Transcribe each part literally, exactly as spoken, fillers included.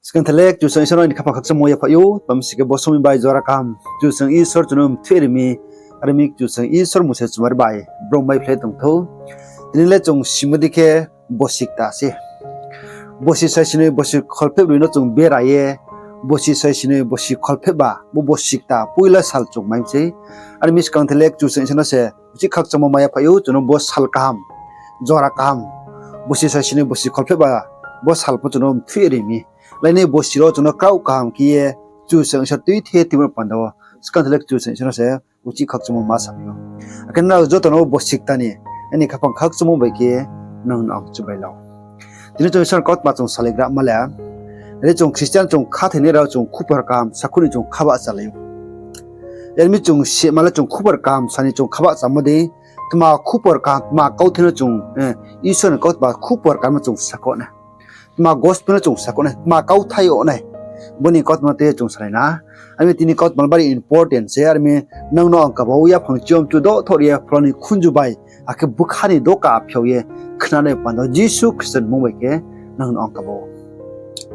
Skang the le Kchusoyang Isor no aini khaphang khakchangmo yaphaih ou, tma mi sing khe bo somoing bai jora kaham Kchusoyang Isor chung no mthoih ri mi, are mi Kchusoyang Isor mung se chumari bai brom bai phlai tong thou. Tini le chung simo dei khe bosi kta se. Bosi saisinoi bosi kholpheh broi no chung bera ye, bosi saisinoi bosi kholpheh ba, bo bosi kta poila sal chung mai mi sei. Are mi skang the le Kchusoyang Isor no se uchih khakchangmo mai yaphaih ou, chung no bo sal kaham, jora kaham, bosi saisinoi bosi kholpheh ba, bo sal pho chung no mthoih ri mi. Lainai bosi rao chung no kraoh kaham khe ye Kchusoyang Isor tuithe tuimo panda wo, skang the le Kchusoyang Isor no se uchih khakchangmo ma saphi ou. Akhe nrao joto no bosi kta ni aini khaphang khakchangmo bai khe nung no ang chubai lau. Tini chung Isor ni kautma chung salaigra ma le, are chung Christian chung khathoinai rao chung khupor kaham sakhouh ni chung khabah chalai ou. Are mi chung sima le chung khupor kaham sa ni chung khabah chamo dei, tma khupor kaham, tma kauthai no chung, Isor ni kautma khupor kaham no chung sakhouh nai. Tma gospel no chung sakhouh nai, tma kauthai yag nai. Bo ni kautma tei chung salai na. Are mi tini kautma bari important se, are mi nung no ang kaba wo yaphang chiyom chu dohthor ye phola ni khunju bai, akhe bkha ni doka phiao ye khnanai panda Jisu Khristo ni mmung bai khe nung no ang kaba wo.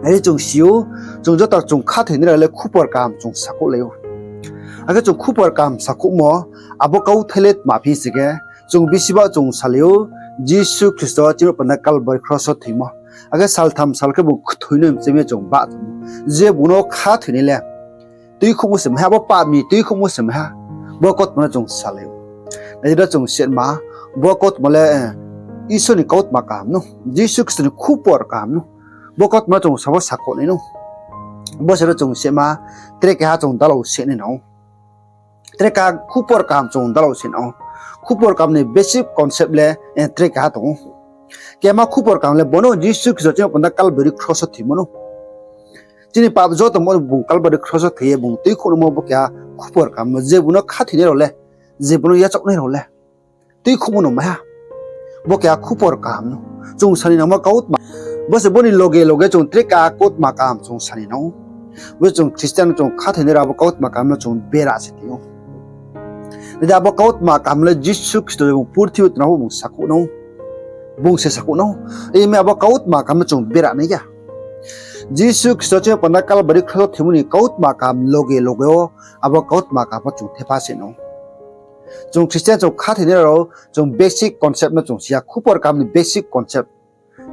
Are chung si ou, chung joto chung khathoinai rao le khupor kaham chung sakhouhlai ou. Akhe chung khupor kaham sakhouhmo, abo kauthai le tma phi sing khe, chung bisi ba chung salai ou, Jisu Khristo chini panda Kalbari kros wo thoimo. Akhe saltham sal khe bung kthoi no mchemi ye chung bah tongmo. Je bung no khathoinai le tuikhouhmo se mai ha, abo pap ni tuikhouhmo se mai ha. Bo kautma no chung salai ou. Nai di ro chung sima, bo kautma le, Isor ni kautma kaham no, Jisu Khristo ni khupor kaham no. Bo kautma no chung sabo sakhouh nai no. Bo se ro chung sima, tre keha chung dalao se nai no. Tre keha khupor kaham chung dalao se no. Khupor kaham ni basic concept le, tre keha tong ou. Kema khupor kaham le bo no Jisu Khristo chini panda Kalbari kros wo thoimo no. Chini pap joto mo bung Kalbari kros wo thoi ye bung tuikhouhmo bo keha khupor kaham no je bung no khathoinai rao le, je bung no yachaohnai rao le tuikhouhmo no mai ha. Bo keha khupor kaham no. Chung sani nangmo kautma. Bo se bo ni loge loge chung tre keha kautma kaham chung sani nang ou. Bo chung Christian chung khathoinai rao abo kautma kaham no chung bera se ti ou. Nai di abo kautma kaham le Jisu Khristo bung purthimbi tongnang phuh bung sakhouh no. Bung se sakhouh no. Imi abo kautma kaham no chung bera nai ya. Jisu Khristo chini panda Kalbari kros wo thoimo ni kautma kaham loge loge wo abo kautma kaham pho chung thepha se no. Chung Christian chung khathoinai rao chung basic concept no chung si ya, khupor kaham ni basic concept.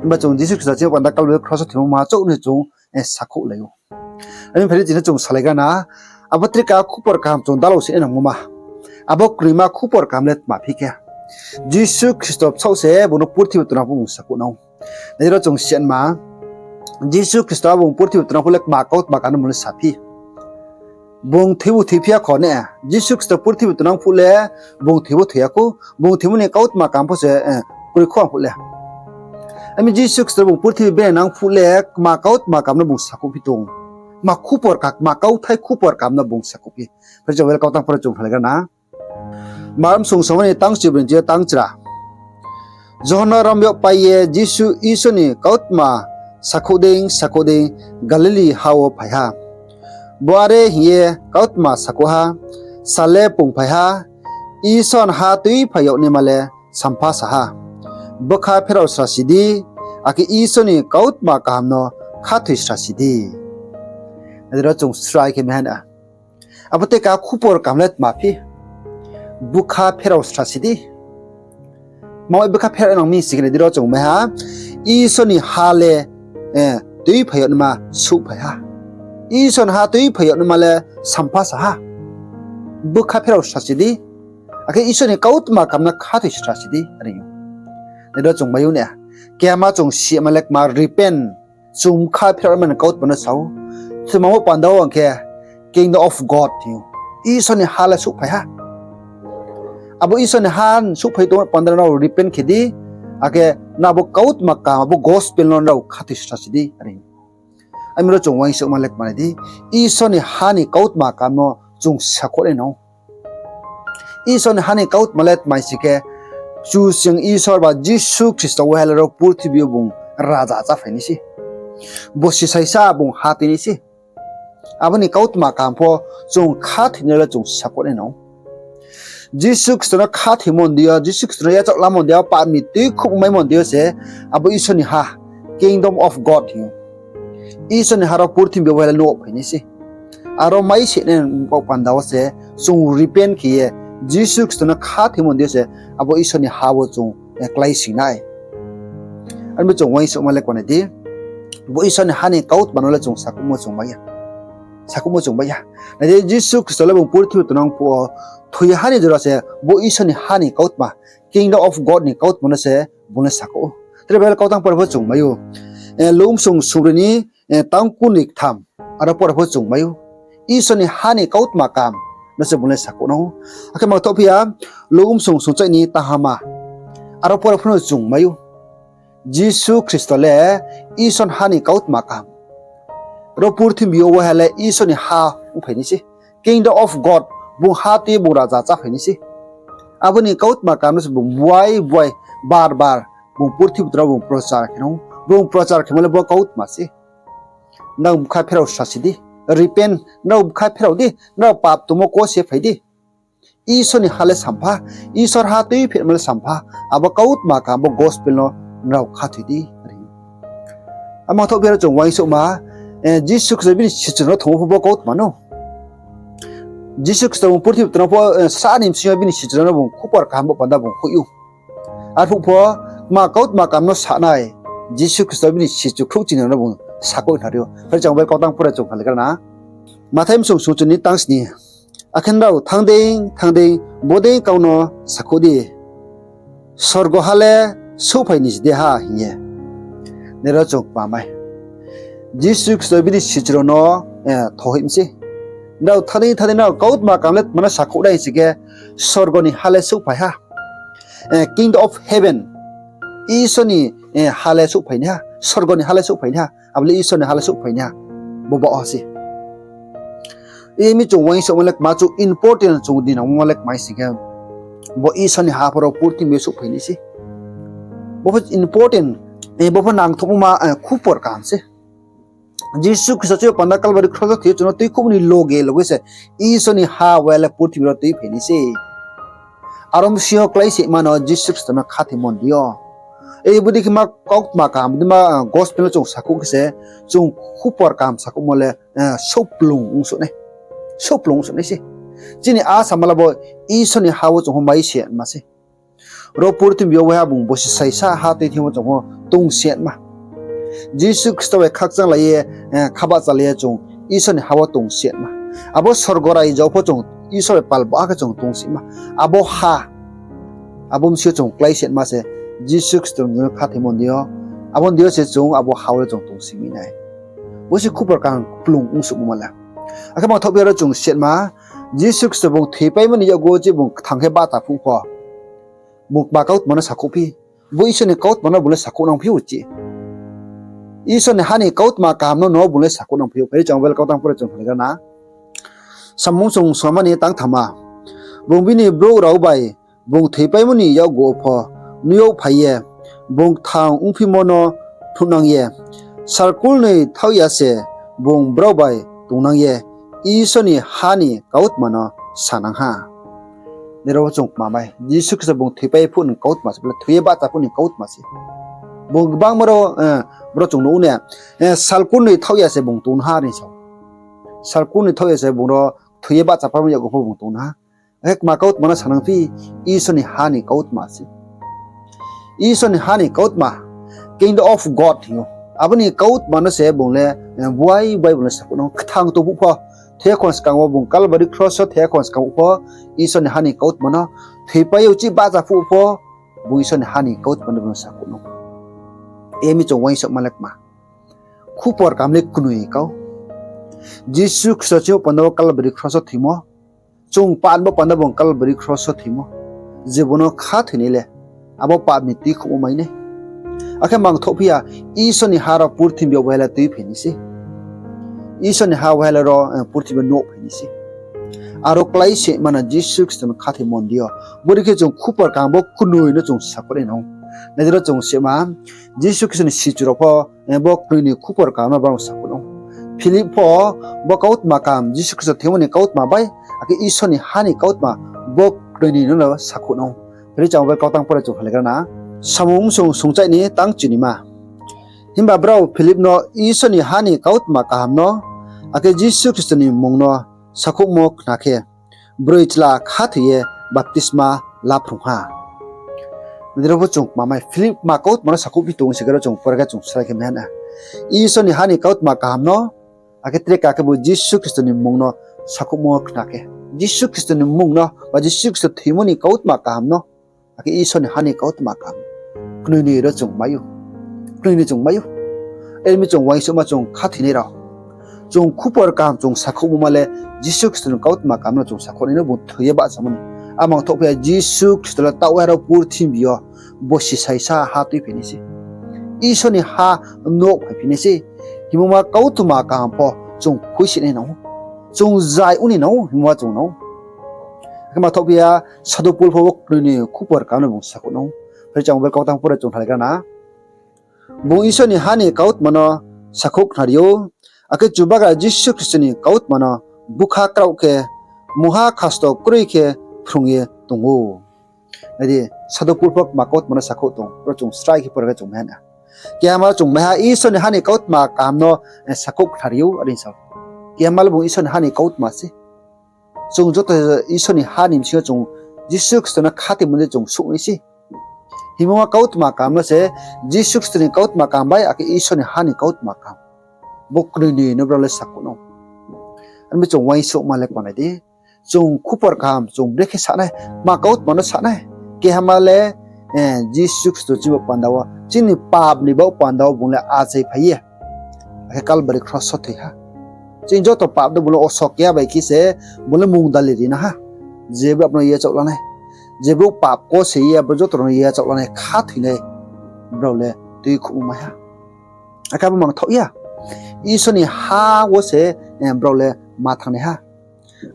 Himba chung Jisu Khristo chini panda Kalbari kros wo thoimo ma chouh ni chung sakhouhlai ou. Are mi phai di tini chung salaigra na, abo tre keha khupor kaham chung dalao se nangmo ma. Abo knoima khupor kaham le tma phi khe, Jisu Khristo bsaoh se bung no purthimbi tongnang phuh bung sakhouh nang ou. Nai di ro chung sima, Jisu Khristo bung purthimbi tongnang phuh le kma kautma kaham no bung le saphi. Bung thoibu thoiphi ya kho ne, Jisu Khristo purthimbi tongnang phuh le bung thoibu thoi ya khou, bung thoimo ni kautma kaham pho se kroi khou ang phuh le. Ami Jisu Khristo bung purthimbi berainang phuh le kma kautma kaham no bung sakhouhphi tong. Kma khupor kaham, kma kauthai khupor kaham no bung sakhouhphi. Phai di chung Bible kautang pore chung salaigra na. Mark bsung somani tang chibrinchi yo tang chra. Johon no ram yagpai ye Jisu Isor ni kautma sakhouh dei sakhouh dei Galili ha wo phai ha. Bo are hing ye kautma sakhouh ha, Sal le pungphai ha, Isor ni ha tuiphai yag naima le sampha sa ha. Bkha pherao srasi di, akhe Isor ni kautma kaham no khathoi srasi di. Nai di ro chung srai khe mai ha na. Abo tre keha khupor kaham le tma phi? Bkha pherao srasi di. Tma bai bkha pherao nang mi sing khe nai di ro chung mai ha, Isor ni ha le tuiphai yag naima souhphai ha. Isor ni ha tuiphai yag naima le sampha sa ha. Bkha pherao srasi di. Akhe Isor ni kautma kaham no khathoi srasi di, are ou. Nai di ro chung mai ou ne. Kema chung sima le kma repent, chung bkha pherao naima ni kautma no sa ou. Tma mo panda wo ang khe Kingdom of God hing ou. Isor ni ha le souhphai ha. Abo Isor ni ha souhphai tongmo panda no repent khe di. Akhe nrao abo kautma kaham, abo gospel no nrao khathoi srasi di, are. Ami ro chung uaingsouhma le kmanai di, Isor ni ha ni kautma kaham no chung sakhouh nai nang ou. Isor ni ha ni kautma le tma sing khe, Kchusoyang Isor ba Jisu Khristo waiha le ro purthimbi yo bung raja cháphai nai se. Bosi saisa bung ha tui nai se. Abo ni kautma kaham pho chung khathoinai le chung sakhouh nai nang ou. Jisu Khristo no khathoimo ni deing yo, Jisu Khristo no yachaoh lamo ni deing yo, pap ni tuikhouhmo maimo ni deing yo se abo Isor ni ha, Kingdom of God hing ou. Isor ni ha rao purthimbi yo bo le nouh phai nai se. Aro mai se nai baoh panda wo se chung repent khe ye Jisu Khristo no khathoimo ni deing yo se abo Isor ni ha wo chung kláising nai. Armi chung uaingsouhma le kma nai di, bo Isor ni ha ni kautma no le chung sakhouhmo chung bai ya. Nai di, Jisu Khristo le bung purthimbi tongnang phuh wo thoi ye ha ni jora se bo Isor ni ha ni kautma, Kingdom of God ni kautma no se bung le sakhouh ou. Tre Bible kautang pore pho chung mai ou. Luk bsung sungbri ni tang kuni ktham, aro pore pho chung mai ou. Isor ni ha ni kautma kaham no se bung le sakhouh nang ou. Akhe mangthoh phi ya, Luk bsung sungchai ni tahama, aro pore pho no chung mai ou. Jisu Khristo le Isor ni ha ni kautma kaham. Ro purthimbi yo waiha le Isor ni ha ongphai nai se. Kingdom of God, bung ha tui ye bung raja cháphai nai se. Abo ni kautma kaham no se bung buai buai bar bar bung purthimbi tongnang bung prochar khe nang ou. Bung prochar khemo le bo kautma se. Nrao bkha pherao sasi di, repent, nrao bkha pherao di, nrao pap tongmo kose phai di. Isor ni ha le sampha, Isor ha tuiphehmo le sampha, abo kautma kaham bo gospel no nrao khathoi di. Amang thoh bera chung uaingsouhma, Jisu Khristo bini sichu rao no thongmo pho bo kautma no. Jisu Khristo bung purthimbi tongnang pho, sa ni bsing yo bini sichu rao no bung khupor kaham bo panda bung hoih ou. Arphuh pho, tma kautma kaham no sa nai, Jisu Khristo bini sichu khrouhchingnai rao no bung sakhouh na ri ou. Phai di, chung Bible kautang pore chung khalaigra na. Mathai bsung sungchun ni tang sni. Akhe nrao thanng dei, thanng dei, bodei kau no sakhouh di, sorgo ha le souhphai ni si de ha hing ye. Nrao chung kma mai. Jisu Khristo bini sichu rao no thohoih mi se. Nrao thanng dei, thanng dei, nrao kautma kaham le tma no sakhouh nai hing si khe, sorgo ni ha le souhphai ha. Kingdom of heaven, Isor ni ha le souhphai nai ha, sorgo ni ha le souhphai nai ha, abo le Isor ni ha le souhphai nai ha, bo baoh ha se. Imi chung uaingsouhma le kma chung important chung di nangmo le kma hing si khe, bo Isor ni ha pho ro purthimbi yo souhphai nai se. Bo pho important, bo pho nangthouhmo ma khupor kaham se. Jisu Khristo chini panda Kalbari kros wo thoi ye chung no tuikhouhmo ni loge loge se Isor ni ha waiha le purthimbi yo tuiphai nai se. Aro bsing yo kláiseihma no Jisu Khristo no khathoimo ni deing yo. Bodei khe ma kautma kaham, bodei ma gospel no chung sakhouh khe se, chung khupor kaham sakhouhmo le souhplung ongsuh nai. Souhplung ongsuh nai se. Chini asa ma la bo Isor ni ha wo chung pho mai se ma se. Ro purthimbi yo waiha bung bosi saisa ha tuithimo chung pho tongsi ma. Jisu Khristo bai khakchanglai ye, khabahchalai ye chung Isor ni ha wo tongsi ma. Abo sorgo raija wo pho chung Isor bai pal baha khe chung tongsi ma. Abo ha, abo bsing yo chung kláiseihma se Jisu Khristo ni khathoimo ni deing yo. Abo ni deing yo se chung abo ha wo le chung tongsi mi nai. Bo se khupor kaham kplung ongsuhmo ma le. Akhe mangthoh bera chung sehma, Jisu Khristo bung thoipaimo ni yakgu wo chini bung kthang khe bahcha phuh pho, bung kma kautma no sakhouh phi, bo Isor ni kautma no bung le sakhouh nang phi ou chi. Isor ni ha ni kautma kaham no no bung le sakhouh nang phi ou. Phai di, chung Bible kautang pore chung khalaigra na. Samung sung soma ni tang thama. Bung bini brouh rao bai bung thoipaimo ni yakgu wo pho nuh yag phai ye, bung kthang ongphimo no phnuhnang ye, salkulnoi thaoh ya se bung brao bai tongnang ye, Isor ni ha ni kautma no sanang ha. Nrao chung kma mai, Jisu Khristo bung thoipai phuh ni kautma se, bole thoi ye bahcha phuh ni kautma se. Bung gbangma ro, bro chung nuh ou ne, salkulnoi thaoh ya se bung tong ha ni sa. Salkulnoi thaoh ya se bung ro thoi ye bahchapaimo yakgu pho bung tong ha. Akhe kma kautma no sanang phi, Isor ni ha ni kautma se. Isor ni ha ni kautma, Kingdom of God hing ou. Abo ni kautma no se bung le buai buai bung le sakhouh nang ou. Kthang tong phuh pho, thoi ya khon skang wo bung Kalbari kros wo thoi ya khon skang phuh pho, Isor ni ha ni kautma no, thoipai ye uchih bahcha phuh pho, bung Isor ni ha ni kautma no bung sakhouh nang ou. Imi chung uaingsouhma le kma. Khupor kaham le knoi kau. Jisu Khristo chini panda wo Kalbari kros wo thoimo. Chung pap ni bo panda bung Kalbari kros wo thoimo. Je bung no khathoinai le, abo pap ni tuikhouhmo mai nai. Akhe mangthoh phi ya, Isor ni ha rao purthimbi yo bo le tuiphai nai se. Isor ni ha bo le ro purthimbi yo nuh phai nai se. Aro kláiseihma no Jisu Khristo no khathoimo ni deing yo. Bodei khe chung khupor kaham bo knoi no chung sakhouh nai nang ou. Nai di ro chung sehma, Jisu Khristo ni sichu rao pho, bo knoi ni khupor kaham no brao sakhouh nang ou. Philip pho bo kautma kaham, Jisu Khristo thoimo ni kautma bai, akhe Isor ni ha ni kautma, bo knoi ni no no sakhouh nang ou. Phai di, chung Bible kautang pore chung khalaigra na. Samung sung sungchai ni tang chinima. Himba brao Philip no Isor ni ha ni kautma kaham no, akhe Jisu Khristo ni mmung no sakhouhmo khna khe, broi chla khathoi ye baptisma la phrung ha. Nai di, ro pho chung kmamai, Philip kma kautma no sakhouh phi tong se khe ro chung pore khe chung srai khe mai ha na. Isor ni ha ni kautma kaham no, akhe tre ka khebu Jisu Khristo ni mmung no sakhouhmo khna khe, Jisu Khristo ni mmung no ba Jisu Khristo thoimo ni kautma kaham no, akhe Isor ni ha ni kautma kaham, knoinoi ro chung mai ou. Knoinoi chung mai ou. Are mi chung uaingsouhma chung khathoinai rao, chung khupor kaham chung sakhouhmo ma le Jisu Khristo ni kautma kaham no chung sakhouh nai no, bung thoi ye bahchamo ni. Amang thoh phi ya, Jisu Khristo le taoh waiha ro purthimbi yo bosi saisa ha tuiphai nai se. Isor ni ha nouh phaiphi nai se. Himba ma kautma kaham pho chung khuisoing nai nang ou. Chung zai ong ni nang ou, himba ma chung nang ou. Akhe ma thoh phi ya, Sadhu Pol pho bo knoinoi khupor kaham no bung sakhouh nang ou. Phai di, chung Bible kautang pore chung thalai kha na. Bung Isor ni ha ni kautma no sakhouh khnari ou, akhe Chubagra Jisu Khristo ni kautma no bukha kraoh khe, mungha khasto kroi khe phrung ye tong ou. Nai di, Sadhu Pol pho kma kautma no sakhouh tong, ro chung srai khe pore khe chung mai ha na. Kehama chung mai ha Isor ni ha ni kautma kaham no, eh, sakhouh khnari ou, are sa ou. Kehama le bung Isor ni ha ni kautma se. Chung joto Isor ni ha ni bsing yo chung Jisu Khristo no khathoimo dei chung souh nai se. Himba ma kautma kaham no se, Jisu Khristo ni kautma kaham bai akhe Isor ni ha ni kautma kaham, bo knoinoi no brao le sakhouh nang ou. Are mi chung uaingsouhma le kma nai di. Chung khupor kaham chung brekhe sa nai, kma kautma no sa nai. Kehama le, eh, Jisu Khristo chini baoh panda wo, chini pap ni baoh panda wo bung le achai phai ye, akhe Kalbari kros wo thoi ha. Chini joto pap no bung le oso keha bai khe se bung le mungdali ri na ha. Je brouh abo no yachaoh la nai, je brouh pap kose ye abo joto rao no yachaoh la nai, khathoinai, brao le tuikhouhmo mai ha. Akhe abo mangthaoh ya, Isor ni ha wo se, eh, brao le ma thanngnai ha.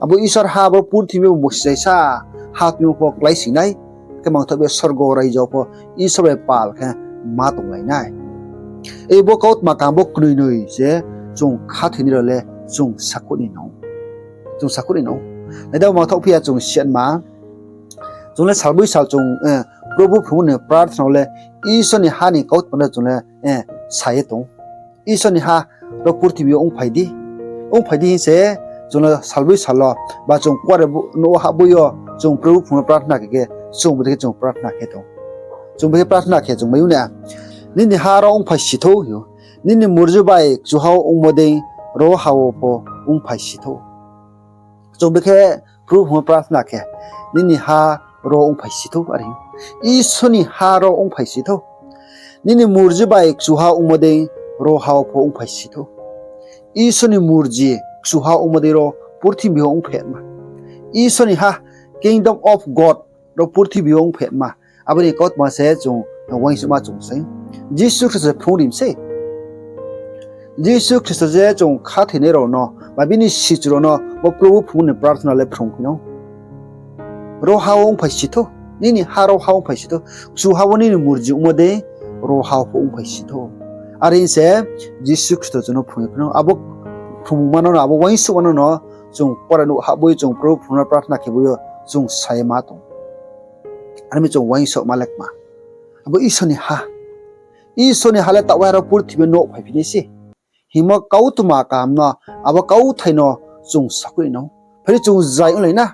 Abo Isor ha, abo purthimbi yo bosi saisa ha tuimo pho kláisoing nai, khe mangthaoh be sorgo raijo pho Isor bai pal khe ma tonglai nai. Ei bo kautma kaham bo knoinoi se chung khathoinai rao le chung sakhouh ni nang ou. Chung sakhouh ni nang ou. Nai di, mangthaoh phi ya chung siatma. Chung le salboi sal chung, eh, Probhu phrungmo ni prarthana wo le Isor ni ha ni kautma no chung le, eh, sa ye tong ou. Isor ni ha ro purthimbi yo ongphai di, ongphai di hing se chung le salboi sal wo, ba chung kuare bo, nouh hahboi yo chung Probhu phrungmo prarthana khe khe, chung bo dei khe chung prarthana khe tong. Chung bo khe prarthana khe chung mai ou na. Nini ha ro ongphai si thou hing ou. Nini murju bai kchuha wo ongmo dei ro ha wo pho ongphai si thou. Chung bo khe Probhu phrungmo prarthana khe, nini ha ro ongphai si thou, are hing ou. Isor ni ha ro ongphai si thou. Nini murji bai kchuha ongmo dei ro ha wo pho ongphai si thou. Isor ni murji kchuha ongmo dei ro purthimbi yo ongphai ma. Isor ni ha, Kingdom of God, ro purthimbi yo ongphai ma. Abo ni kautma se chung uaingsouhma chung se, Jisu Khristo se phrung ri mi se. Jisu Khristo je chung khathoinai rao no ba bini sichu rao no bo Probhu phrungmo ni prarthana le phrung khe no, ro ha wo ongphai si thou, nini ha ro ha ongphai si thou, kchuha wo nini murji ongmo dei ro ha wo pho ongphai si thou. Are hing se Jisu Khristo chung no phrung ye khe no, abo phrungmungma no, abo uaingsouhma no chung kuare nouh hahboi chung Probhu phrungmo prarthana khe boi yo chung sa ye ma tong. Are mi chung uaingsouhma le kma, abo Isor ni ha. Isor ni ha le taoh waiha ro purthimbi yo nouh phaiphi nai se. Hingmo kautma kaham no, abo kauthai no chung sakhouh ni nang ou. Phai di, chung zai onglai na.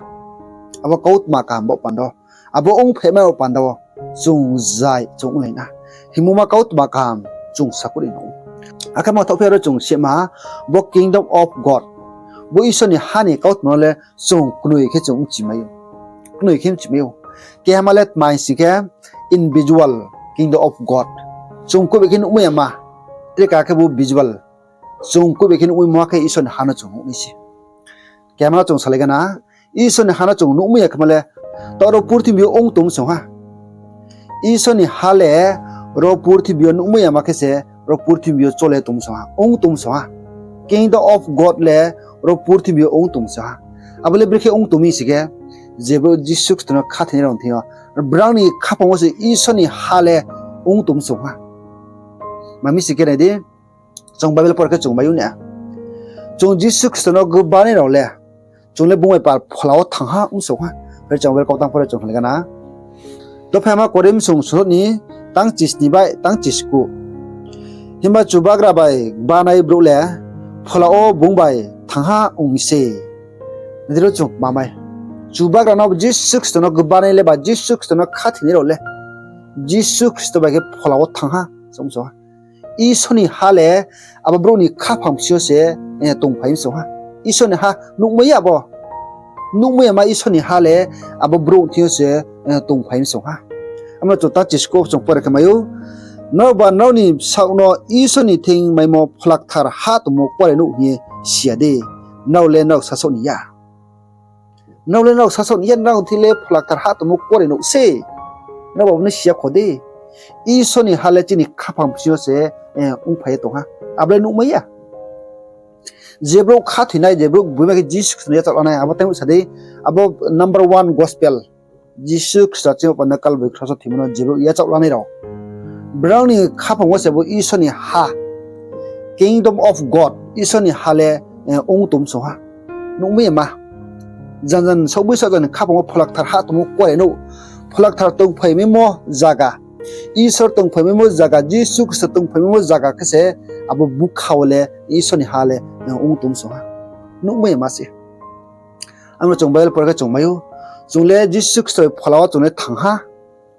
Abo kautma kaham bo panda wo, abo ongphai ma wo panda wo chung zai chung onglai na. Hingmo ma kautma kaham chung sakhouh ni nang ou. Akhe mangthaoh phi ya ro chung sima, bo Kingdom of God, bo Isor ni ha ni kautma no le chung knoi khe chung mchi mai ou. Knoi khe mchi mai ou. Kehama le tma hing sing khe, invisible Kingdom of God. Chung koi bai khe nuhmai yama. Tre ka khebu visible. Chung koi bai khe nuhmai ma khe Isor ni ha no chung nuh nai se. Kehama no chung salai gana, Isor ni ha no chung nuhmai ya khe ma le, taoh ro purthimbi yo ong tong song ha. Isor ni ha le ro purthimbi yo nuhmai yama khe se, ro purthimbi yo chole tong song ha, ong tong song ha. Kingdom of God le ro purthimbi yo ong tong song ha. Abo le brekhe ong tong mi sing khe, je brouh Jisu Khristo no khathoinai rao thing yo, brao ni khaphang wo se Isor ni ha le ong tong song ha. Ma mi sing khe nai di, chung Bible por khe chung mai ou na. Chung Jisu Khristo no gbanai rao le, chung le bung bai pal phola wo thanng ha ong song ha. Phai di, chung Bible kautang por khe chung thalai gana. Dophaima Korinth sung sung ni tang chisni bai tang chiskuh. Himba Chubagra bai gbanai brouh le phola wo bung bai thanng ha ong mi se. Nai di ro chung kmamai. Chubagra no Jisu Khristo no gbanai le ba Jisu Khristo no khathoinai rao le Jisu Khristo bai khe phola wo thanng ha, chung so ha. Isor ni ha le abo brouh ni khaphang bsing yo se, eh, tongphai mi se ha. Isor ni ha nuhmai ya abo. Nuhmai ya ma Isor ni ha le abo brouh thing yo se, eh, tongphai mi se ha. Amo chung ta chisko chung pore khe mai ou. Nrao ba nrao ni bsaoh no Isor ni thing maimo Phola Kthar ha tongmo kuarenouh hing ye si ya de? Nrao le nrao sasaoh ni ya. Nrao le nrao sasaoh ni ya, nrao thing le Phola Kthar ha tongmo kuarenouh se. Nrao ba bo no si ya kho de. Isor ni ha le chini khaphang bsing yo se, eh, ongphai ye tong ha. Abo le nuhmai ya. Je brouh khathoinai, je brouh gboima khe Jisu Khristo no yachaoh lanai, abo tei sa di, abo number one gospel. Jisu Khristo chini panda Kalbari kros wo thoimo no je brouh yachaoh lanai rao, brao ni khaphang wo se bo Isor ni ha, Kingdom of God, Isor ni ha le, eh, ong tong song ha. Nuhmai ya ma. Jan jan saohboi saoh jan ni khaphang wo Phola Kthar ha tongmo kuarenouh, Phola Kthar tongphaimaimo zaga, Isor tongphaimaimo zaga, Jisu Khristo tongphaimaimo zaga khe se abo bukha wo le Isor ni ha le, eh, ong tong song ha. Nuhmai ya ma se. Amo chung Bible pore khe chung mai ou. Chung le Jisu Khristo phola wo chung le thanng ha,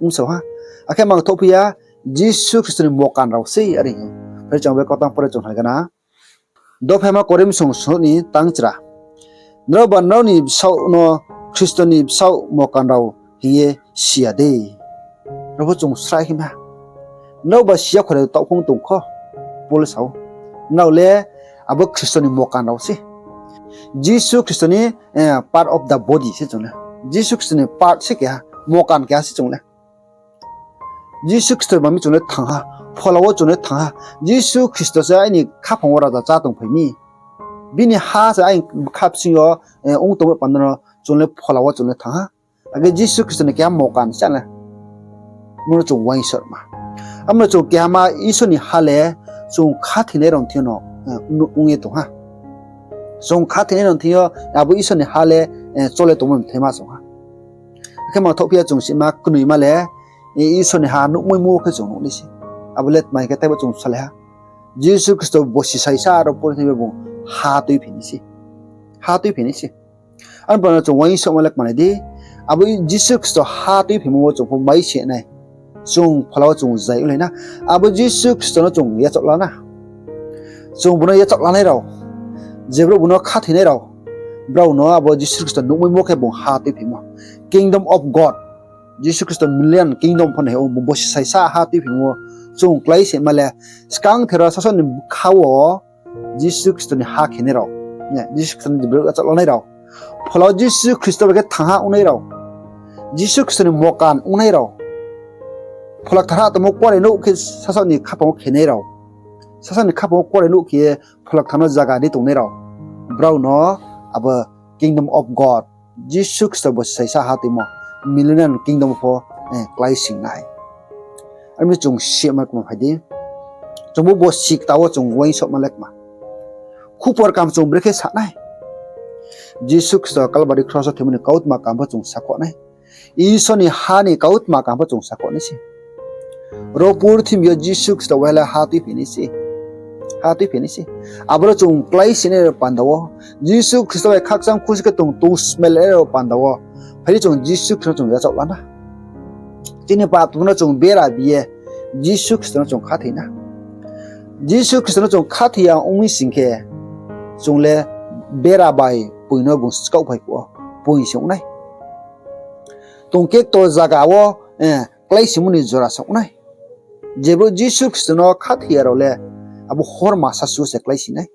ong song ha. Akhe mangthouh phi ya, Jisu Khristo ni mokan rao sei, are hing ou. Phai chung Bible kautang pore chung hai gana. Dophaima Korinth song snoh ni tangchra. Nrao ba nrao ni bsaoh no Khristo ni bsaoh mokan rao hing ye si ya de? Abo pho chung srai hima. Nrao ba si ya kho de, taoh phung tong kho. Paul sa ou. Nrao le abo Khristo ni mokan rao se. Jisu Khristo ni, eh, part of the body se chung le. Jisu Khristo ni part se keha, mokan keha se chung le. Jisu Khristo ba mi chung le thanng ha, phola wo chung le thanng ha. Jisu Khristo se aini khaphang wo raja chá tongphai mi. Bini ha se aini bkha bsing yo, eh, ong tongmo panda no chung le phola wo chung le thanng ha. Akhe Jisu Khristo ni keha mokan se le. Amo no chung uaingsouhma. Amo no chung kehama Isor ni ha le chung khathoinai rao thing yo no, eh, ong ye tong ha. Chung khathoinai rao thing yo abo Isor ni ha le, eh, chole tongmo mthaima song ha. Akhe mangthouh phi ya chung sima knoima le, eh, Isor ni ha nuhmaimo khe chung nuh nai se. Abo le tma hing khe teibo chung salai ha. Jisu Khristo bosi saisa aro purthimbi bung ha tuiphi nai se. Ha tuiphi nai se. Abo no chung uaingsouhma le kmanai di. Abo Jisu Khristo ha tuiphimo wo chung pho mai se nai. Chung phola wo chung zai onglai na. Abo Jisu Khristo no chung yachaoh la na. Chung bung no yachaoh lanai rao, je brouh bung no khathoinai rao, brao no abo Jisu Khristo nuhmaimo khe bung ha tuiphimo. Kingdom of God. Jisu Khristo millennium kingdom pho nai ou, bung bosi saisa ha tuiphimo wo chung klái se ma le, skang thero sasaoh ni bkha wo Jisu Khristo ni ha khenai rao, Jisu Khristo ni brouh yachaoh lanai rao, phola wo Jisu Khristo bai khe thanng ha ongnai rao, Jisu Khristo ni mokan ongnai rao, Phola Kthar ha tongmo kuarenouh khe sasaoh ni khaphang wo khenai rao, sasaoh ni khaphang wo kuarenouh khe ye Phola Kthar no zaga ri tongnai rao, brao no abo Kingdom of God, Jisu Khristo bo saisa ha tuimo millennium kingdom pho, eh, klái sing nai. Aro mi chung sima kma phai di. Chung bo, bo sikta wo chung uaingsouhma le kma. Khupor kaham chung brekhe sa nai. Jisu Khristo Kalbari kros wo thoimo ni kautma kaham pho chung sakhouh nai. Isor ni ha ni kautma kaham pho chung sakhouh nai se. Ro purthimbi yo Jisu Khristo bai le ha tuiphi nai se. Ha tuiphi nai se. Abo ro chung klái sinai rao panda wo, Jisu Khristo bai khakchang khusi khe tong, tong smelai rao panda wo, phai di chung Jisu Khristo no chung yachaoh la na. Chini pap tongmo no chung bera bi ye Jisu Khristo no chung khathoi na. Jisu Khristo no chung khathoi ya ong mi sing khe, chung le bera bai poing no bung skaohphai phuh wo poing se ong nai. Tong kekto zaga wo, eh, klái singmo ni jora se ong nai. Je brouh Jisu Khristo no khathoi ya rao le abo horma sasu se klái sing nai.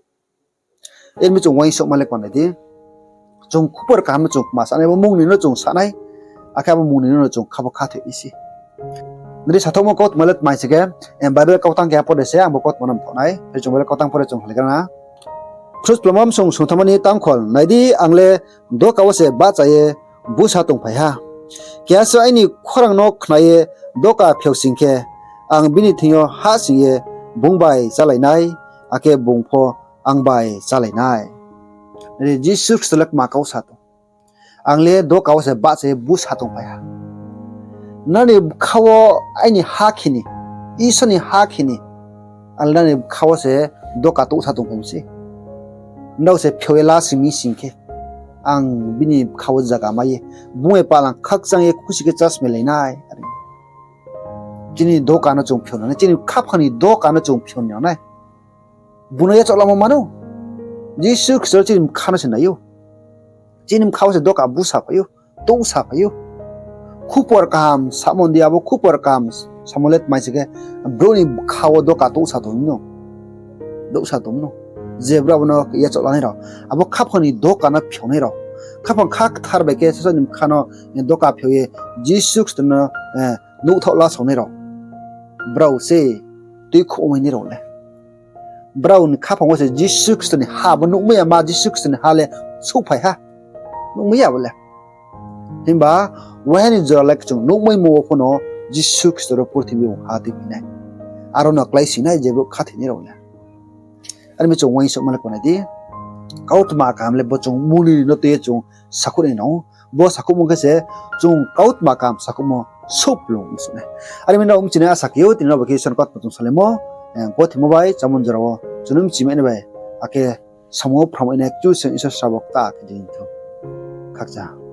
Aro mi chung uaingsouhma le kma nai di. Chung khupor kaham no chung kma sa nai, abo mung ni no chung sa nai. Akhe abo mung ni no chung kha bo khathoi nai se. Nini sathouhmo kautma le tma hing se khe, eh, Bible kautang keha pore se ang bo kautma no mthaoh nai. Phai chung Bible kautang pore chung halai gana. Khrus Plamam song songthamani tangkhol, nai di, ang le doka wo se bahcha ye busa tongphai ha. Keha se aini khorang no khna ye doka phiao sing khe, ang bini thing yo hahsoing ye bung bai chálai nai, akhe bung pho ang bai chálai nai. Nai di, Jisu Khristo le kma kau sa tong. Ang le doka wo se bahcha ye busa tongphai ha. Nrao ni bkha wo aini ha khe ni, Isor ni ha khe ni, Alda ni bkha wo se doka touhsa tongphai mi se. Nrao se phiao ye la sing mi sing khe, ang bini bkha wo zaga mai ye, bung bai palang khakchang ye khusi khe chasmailai nai. Chini doka no chung phiao nai, chini khaphang ni doka no chung phiao nai. Bung no yachaoh lamo mano. Jisu Khristo chini bkha no se nai ou. Chini bkha wo se doka busa phai ou, touhsa phai ou. Khupor kaham samo di, abo khupor kaham samo le tma se khe, brouh ni bkha wo doka touhsa tong no. Douhsa tong no. Je brouh abo no yachaoh lanai rao, abo khaphang ni doka no phiaonai rao, khaphang kha kthar bai khe sasao ni bkha no doka phiao ye Jisu Khristo no nuhthaoh la saonai rao, brao se tuikhouhmai nai rao le. Brao ni khaphang wo se Jisu Khristo ni ha, bo nuhmai ya ma Jisu Khristo ni ha le souhphai ha. Nuhmai ya bo le. Himba waiha ni jora le chung nuhmaimo wo pho no Jisu Khristo ro purthimbi wo ha tuiphai nai. Aro no kláising nai je brouh khathoinai rao le. Are mi chung uaingsouhma le konai di. Kautma kaham le bo chung muni no tui ye chung sakhouh nai nang ou. Bo sakhouhmo khe se chung kautma kaham sakhouhmo souhplung ongsuh nai. Are mi nrao mchinai asa khe ou, tini rao bai khe Isor ni kautma chung salaimo, gothoimo bai chámung jora wo chung no mchimai nai bai, akhe samung wo phrangmai nai Kchusoyang Isor srabo kta khe di thou. Khakchang.